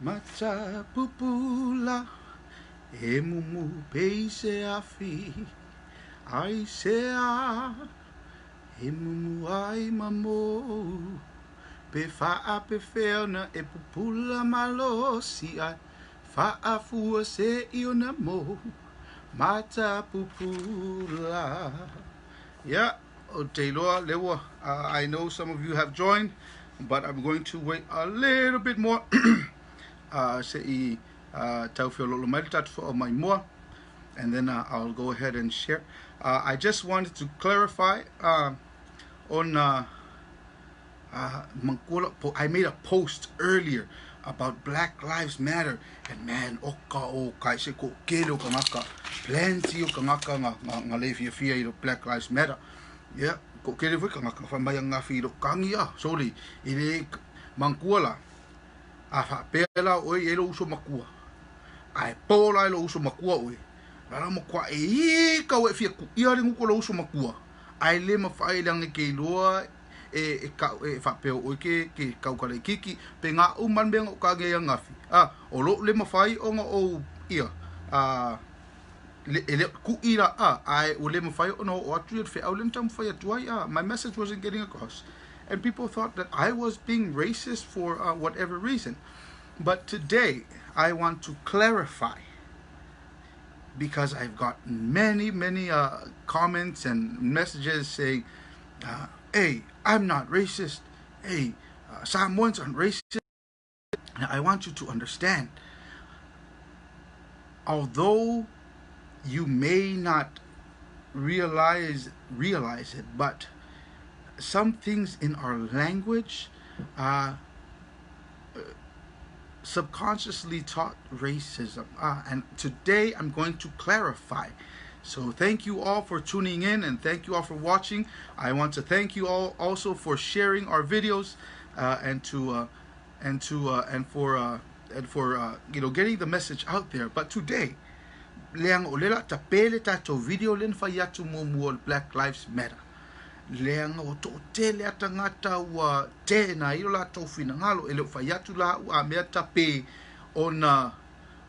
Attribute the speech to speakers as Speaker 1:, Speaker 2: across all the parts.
Speaker 1: Matapupula e mumu pei se afi ai se a e mumu ai ma mou pe faapefea ona e pupula malosi ai faafua se i ona mou Matapupula. Yeah, o te iloa lea ua, I know some of you have joined, but I'm going to wait a little bit more se i tau feoloolo mai le tatou fo'a mai mua, and then I'll go ahead and share. I just wanted to clarify on I made a post earlier about Black Lives Matter, and man, oka o kai se ko kele o kangaka, plenty o kangaka nga nga nga le fia fia i lo Black Lives Matter. Yeah, ko kele foi kangaka fa mai nga fi lo kangi a, sorry, i le mangkua la, a fa pela o e lo uso makua. A e po la e lo uso makua oe. La la mo kwa e i ka we fia ku ia le nguko lo uso makua. Ai le mawhai le ange ke iloa e e ka e faapea o oe ke ke kaukalaikiki pe nga uma le mea o ka ge angafi a o lo le mafai ona ou ia a le e le kuʻi la a ae ua le mafai ona oo atu ia le feau lea na taumafai atu ai a my message wasn't getting across and people thought that I was being racist for whatever reason but today I want to clarify because I've got many many comments and messages saying hey, I'm not racist. Hey, Samoans aren't racist. Now, I want you to understand, although you may not realize realize it, but some things in our language subconsciously taught racism. And today I'm going to clarify. So thank you all for tuning in and thank you all for watching. I want to thank you all also for sharing our videos and to and to and for and for you know getting the message out there. But today, leaga o le la tape le tatou video le na fai atu muamua o le Black Lives Matter. Leaga o toatele a tagata ua tena ai lo latou finagalo e le o fai atu la au a mea tape ona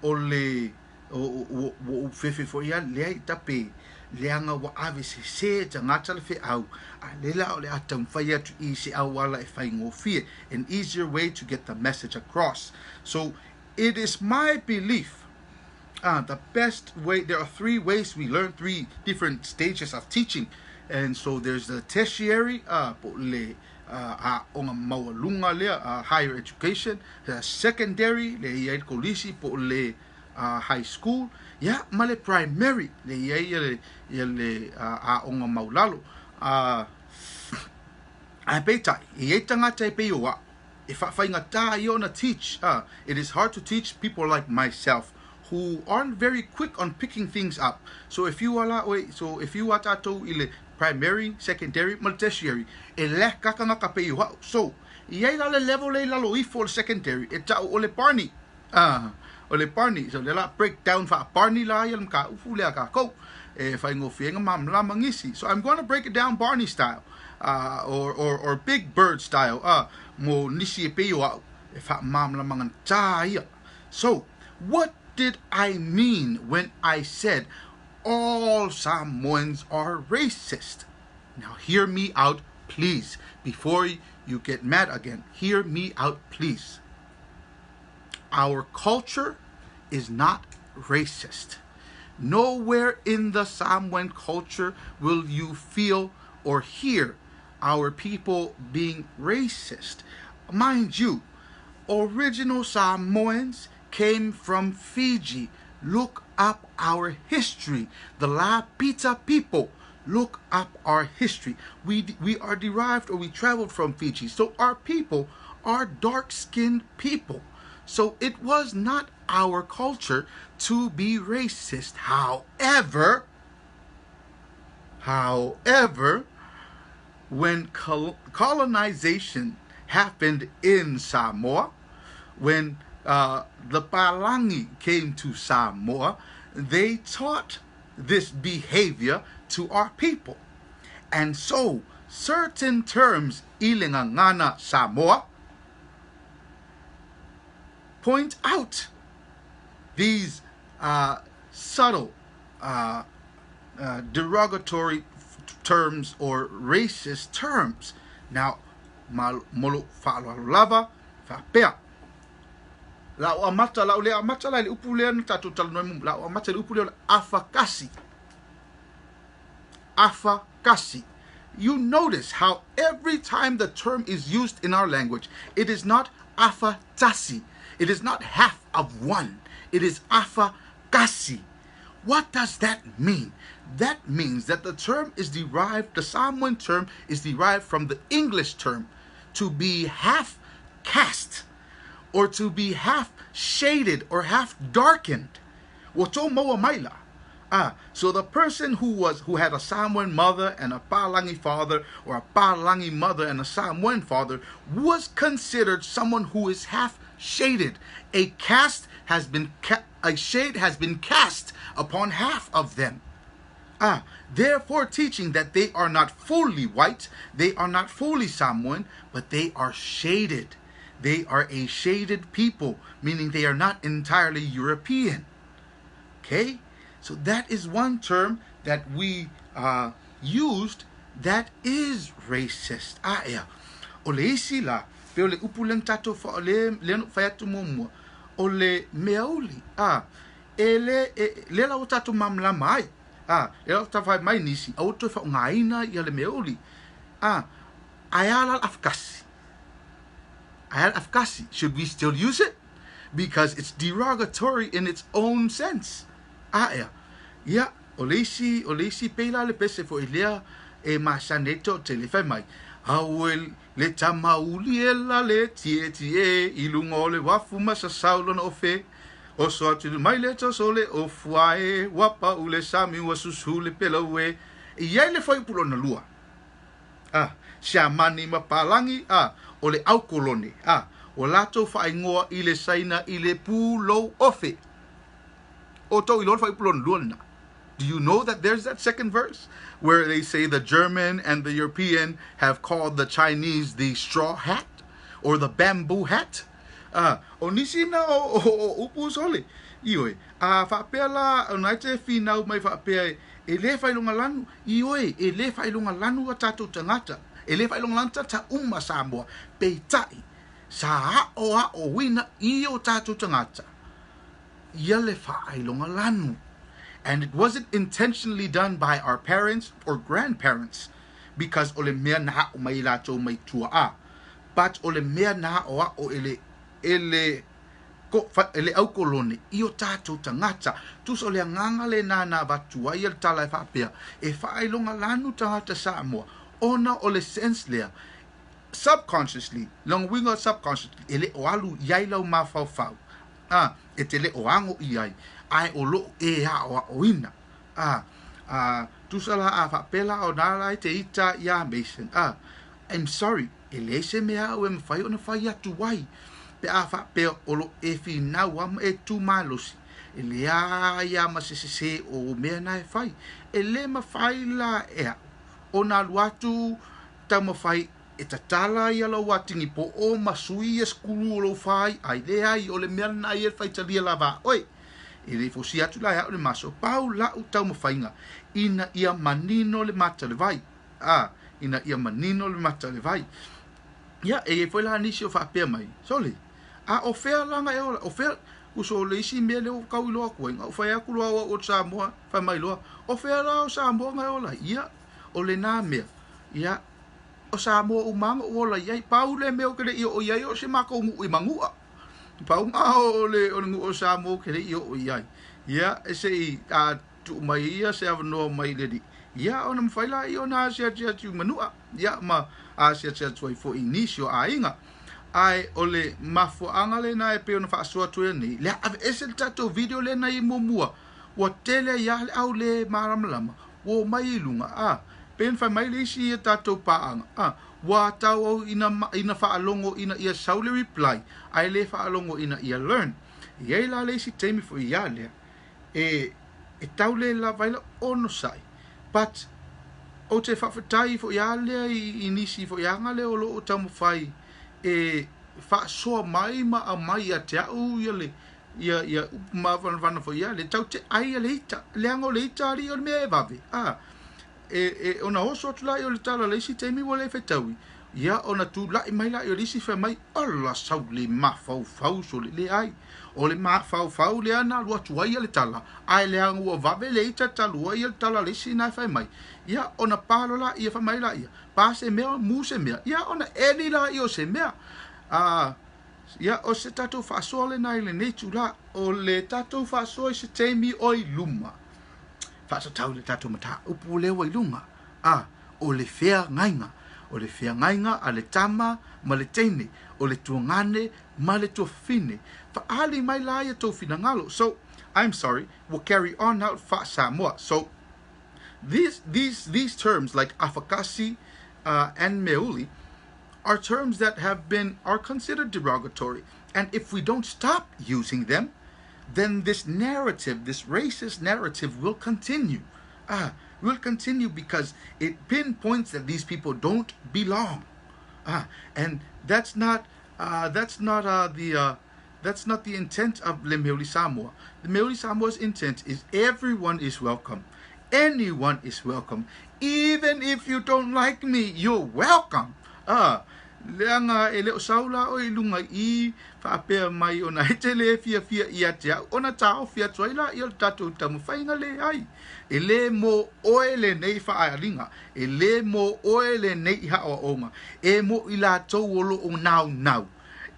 Speaker 1: o le ua ou fefe foi a leai tape leaga ua ave sese e tagata le feau a le la o le a taumafai atu i se auala e faigofie, an easier way to get the message across. So it is my belief the best way, there are three ways we learn, three different stages of teaching. And so there's the tertiary, po le a'oga maualuga lea, higher education, the secondary, le i ai le kolisi po o le high school, ia ma le primary, le i ai le, ia le a'oga maulalo. Ae peitai, e i ai tagata e pei o a'u, e fa'afaigatā ia ona teach. It is hard to teach people like myself who aren't very quick on picking things up. So if you are la oe, so if you are tatou i le primary, secondary ma le tertiary, e lack ka tagata pei o a'u. So, i ai la le level lea i lalo ifo o le secondary e ta'u o le Barney. O le Barney. So le la break down faa-Barney la ia le mataupu lea a kākou e faigofie ai na malamalama nisi. So I'm going to break it down Barney style or Big Bird style mo nisi e pei o a'u e faamalamalamaga tā ia. So, what did I mean when I said all Samoans are racist? Now hear me out, please. Before you get mad again, hear me out, please. Our culture is not racist. Nowhere in the Samoan culture will you feel or hear our people being racist. Mind you, original Samoans came from Fiji. Look up our history. The Lapita people, look up our history. We are derived or we traveled from Fiji. So our people are dark-skinned people. So it was not our culture to be racist. However, when colonization happened in Samoa, when the Palangi came to Samoa, they taught this behavior to our people. And so, certain terms i le gagana Samoa, point out these subtle derogatory terms or racist terms. Now, ma mo lou faaaloalo lava, faapea, la o amata, la o le amata la i le upu lea na tatou talanoa ai muamua, la o amata i le upu lea o le afakasi. Afakasi. You notice how every time the term is used in our language, it is not afatasi. It is not half of one. It is afakasi. What does that mean? That means that the term is derived, the Samoan term is derived from the English term to be half caste or to be half shaded or half darkened. Ua tou maua mai la. Ah, so the person who was who had a Samoan mother and a Palangi father or a Palangi mother and a Samoan father was considered someone who is half shaded. A cast has been ca- a shade has been cast upon half of them. Ah, therefore teaching that they are not fully white, they are not fully Samoan, but they are shaded. They are a shaded people, meaning they are not entirely European. Okay? So that is one term that we used that is racist. Ah, ea. O le isi la, pe o le upu lea na tatou wha, le, lea na ou fai atu muamua, o le meauli. Ah, e le, e, lea la ua tatou malamalama ai. Ah, lea la ua tatou fai mai nisi, aua toe faaaogaina ia le meauli. Ah, ae a la le afakasi? Ae a le afakasi? Should we still use it? Because it's derogatory in its own sense. Ah, ea. Ia, o le isi, o le isi pei la le pese foi lea e masani ai toatele, fai mai, Aue le tama uli e la le tietie i luga o le uafu ma sasau lona ofe. Oso atu mai le toso le ofu ae, ua pau le sami ua susu le pelau e. E i ai le fuaiupu lona lua, a, Siamani ma Palangi, a, o le aukolone, a, ua latou faaigoa i le Saina i le pulou ofe. O tou iloa le fuaiupu lona lua lena. Do you know that there's that second verse where they say the German and the European have called the Chinese the straw hat or the bamboo hat? A, o nisi na o, o, o upu sole. Ioe, a faapea la, ona e te finau mai faapea e, e le faailoga lanu, ioe, e le faailoga lanu a tatou tagata, e le faailoga lanu tagata uma Samoa, peitai, sa aoaoina i o tatou tagata ia le faailoga lanu. And it wasn't intentionally done by our parents or grandparents because o le mea na aʻo mai e latou mai tuaʻa, but o le mea na aʻoaʻo e le e le ko, fa, e le aukolone i o tatou tagata. Tusa o le agaga lena na avatu ai le tala e faapea, e faailoga lanu tagata Samoa ona o le sense lea subconsciously, lona uiga subconsciously, e le o alu i ai lau mafaufau, a, e te le o ago i ai, ae o loo e aʻoaʻoina. A, a, tusa la a faapea la o na la e te ita iā Mason, a, I'm sorry, e leai se mea aʻu e mafai ona fai atu ai, pe a faapea o loo e finau a ma e tu malosi, e leai a ma se sesē o mea na e fai. E le mafai la e aʻu ona alu atu taumafai e tatala ia lou atigi poʻo ma sui ia sukulu o lou fai ai, leai, o le mea lena ia e faitalia lava a oe. E le fosia atu la e aʻu le maso, pau laʻu taumafaiga ina ia manino le mata o le vai. A, ina ia manino le mata o le vai. Ia, e i ai foi la nisi o faapea mai, Sole, a o fea laga e ola, o fea, uso o le isi mea lea ua tau iloa atu ai, na ou fai atu loa au o Samoa, fai mai loa, o fea la o Samoa na e ola ai? Ia, o lena mea, ia, o Samoa uma lava na ou ola i ai. Pau le mea ou te le i oo i ai o si makou nuu i Manua. Pau na o le, o le nuu o Samoa ou te le i oo i ai. Ia, e se i a tuu mai ia se avanoa mai le alii, ia ona mafai laia ona asiasi atu i Manua, ia ma asiasi atu ai foi i nisi o aiga. Ae o le mafuaaga lena e pei ona faasoa atu ai nei, le aveese le tatou video lea na i ai muamua, ua tele ai lava le au le malamalama, ua omai i luga, a, pei ona fai mai le isi ia tatou paaga, a, ua tau au ina, ina faalogo ina ia sau le reply, ae le faalogo ina ia learn. E i ai la le isi taimi foi ia lea, e, e tau le lava ai lau onosai, but ou te faafetai foi ia lea i, i nisi foi aga lea o loo taumafai e faasoa mai ma aumai ia te au ia le ia ia upu mavanavana foi ia le tatou te ai ia le ita leaga o le ita alii o le mea e vave a e, e ona oso atu la i o le tala le isi taimi ua le fetaui ia ona tulai mai la i o le isi fai mai ola sau le mafaufau sole leai o le mafaufau lea na alu atu ai ia le tala ae leaga ua vave le ita talu ai ia le tala le isi na fai mai ia ona palo la ia fai mai la ia pa se mea mu se mea ia ona eli la ia o se mea a ia o se tatou faasoa lena i lenei itulā o le tatou faasoa i se taimi o i luma faatatau i le tatou mataupu lea ua i luga a o le feagaiga o le feagaiga a le tama ma le teine o le tuagane ma le tuafafine faaali mai la ia tou finagalo. So I'm sorry, we'll carry on now faa-Samoa. So these terms like afakasi and meuli are terms that have been are considered derogatory, and if we don't stop using them, then this narrative, this racist narrative, will continue. Will continue because it pinpoints that these people don't belong. And that's not the intent of Le Meuli Samoa. The Meuli Samoa's intent is everyone is welcome. Anyone is welcome. Even if you don't like me, you're welcome. Leaga e le o sau la o i luga i faapea mai ona e te le fiafia ia te au ona taofi atu ai la ia o le tatou taumafaiga leai e lē mo oe lenei faaaliga e lē mo oe lenei haʻoaʻoga e mo i latou o loo naunau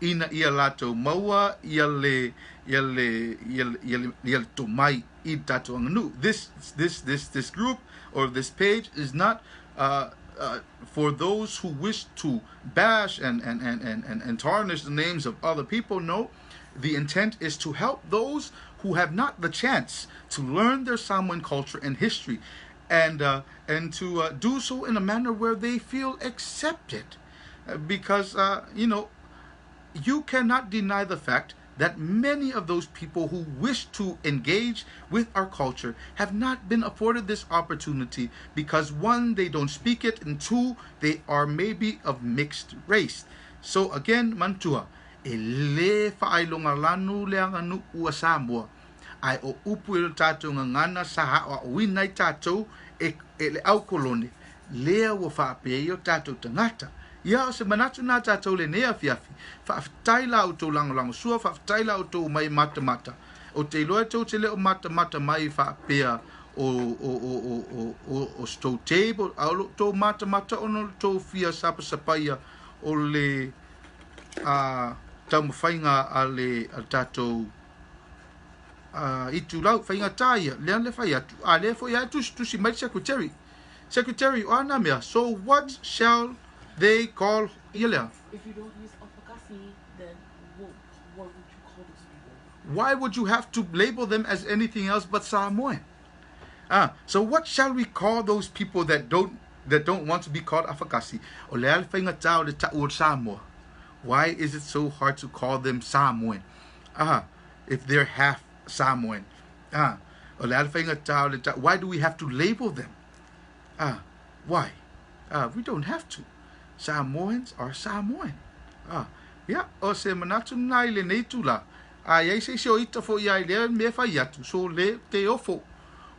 Speaker 1: ina ia latou maua ia le ia le ia le ia le, ia le tomai i le tatou aganuu. This group or this page is not for those who wish to bash and tarnish the names of other people. No, the intent is to help those who have not the chance to learn their Samoan culture and history and to do so in a manner where they feel accepted. Because you cannot deny the fact that many of those people who wish to engage with our culture have not been afforded this opportunity because, one, they don't speak it, and two, they are maybe of mixed race. So again, manatua, e lē faailogalanu le aganuu a Samoa. Ae o upu i le tatou gagana sa aoaoina ai tatou e, e le aukolone, lea ua faapea ia o tatou tagata. Ia o se manatu na tatou lenei afiafi. Faafetai la outou lagolagosua, faafetai la outou mai matamata. O te iloa tou te le o matamata mai faapea o o o o o o o se tou table, a o lo tou matamata ona o le tou fia sapasapaia o le a taumafaiga a le a le tatou itulau faigata ia lea le fai atu a lea foi ae tusitusi mai le secretary secretary o ana mea. So what shall they call ia lea?
Speaker 2: If you don't use afakasi, then what would you call those people?
Speaker 1: Why would you have to label them as anything else but Samoan? So what shall we call those people that don't want to be called afakasi? O le a le faigata o le ta'u o Samoa? Why is it so hard to call them Samoan? If they're half Samoan. O le a le faigata o le ta'u? Why do we have to label them? Why? We don't have to. Samoans are Samoan. Ia, o se manatu na i lenei itulā. A iai se isi o ita foi ai lea mea fai atu, so le te ofo.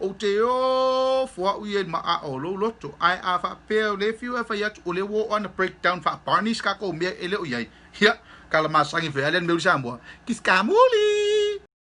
Speaker 1: O te ofo au ia i le maa o lou loto. Ae a faapea o le fiu e fai atu, o le ua oo ana breakdown faa-Barney's ka kou mea e le o iai. Ia, kala masangi fe ale Meuli Samoa. Kiskamuli!